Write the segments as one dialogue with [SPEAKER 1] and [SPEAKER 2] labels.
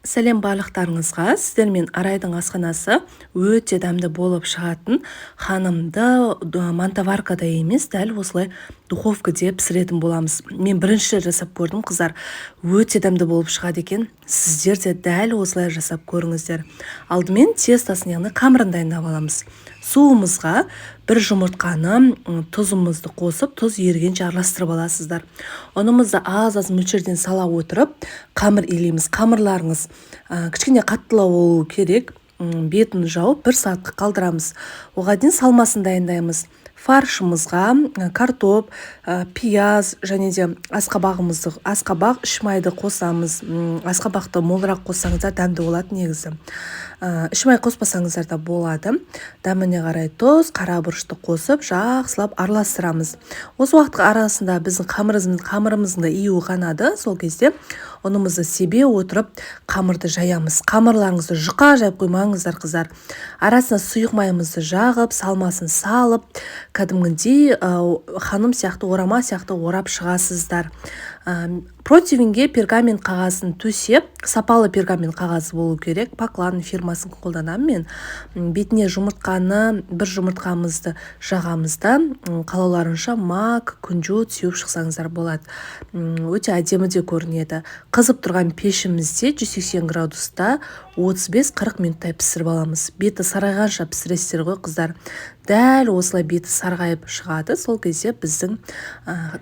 [SPEAKER 1] Сәлем барлықтарыңызға! Сіздермен Арайдың асханасы. Өте дәмді болып шығатын ханымды мантоваркада емес, дәл осылай духовкаде пісіретін боламыз. Мен бірінші рет жасап көрдім, қыздар, өте дәмді болып шығады екен. Сіздер де дәл осылай жасап көріңіздер. Алдымен тестосын, яғни қамырын дайындап аламыз. Суымызға бір жұмыртқаны, тұзымызды қосып, тұз ерігенше араластырып аласыздар. Ұнымызды аз-аз мөлшерден сала отырып, қамыр илейміз. Қамырларыңыз кішкене қаттылау болу керек. Бетін жауып, бір сағатқа қалдырамыз. Оған дейін салмасын дайындаймыз. Фаршымызға картоп, пияз және де асқабағымызды, асқабақ, іш майды қосамыз. Асқабақты молырақ қоссаңыздар, дәмді болады негізі. Іш май қоспасаңыздар да болады. Дәміне қарай тұз, қара бұрышты қосып, жақсылап араластырамыз. Осы уақыт арасында біздің қамырымыздың да июі қанады. Сол кезде ұнымызды себе отырып, қамырды жаямыз. Қамырларыңызды жұқа жайып қоймаңыздар, қыздар. Арасына сұйық майымызды жағып, салмасын салып, кәдімгідей ханым сияқты, орама сияқты орап шығасыздар. Противеньге пергамент қағазын төсеп, сапалы пергамент қағазы болу керек, Поклан фирмасын қолданамын мен. Бетіне жұмыртқаны, бір жұмыртқамызды жағамыз да, қалауларынша мак, күнжіт сеуіп шықсаңыздар болады. Өте әдемі де көрінеді. Қызып тұрған пешімізде 180 градуста 35-40 минуттай пісіріп аламыз. Беті сарғайғанша пісіресіздер ғой, қыздар. Дәл осылай беті сарғайып шығады. Сол кезде біздің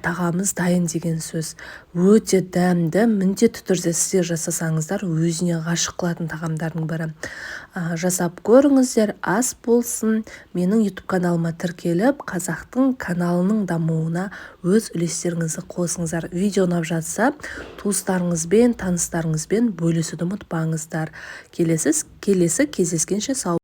[SPEAKER 1] тағамыз дайын деген сөз. Өте дәмді, міндетті түрде сіздер жасасаңыздар, өзіне ғашық қылатын тағамдардың бірі. Жасап көріңіздер, ас болсын. Менің YouTube каналыма тіркеліп, қазақтың каналының дамуына өз үлестеріңізді қосыңыздар. Видео ұнап жатса, туыстарыңызбен, таныстарыңызбен бөлісуді ұмытпаңыздар. Келесі кездескенше сау.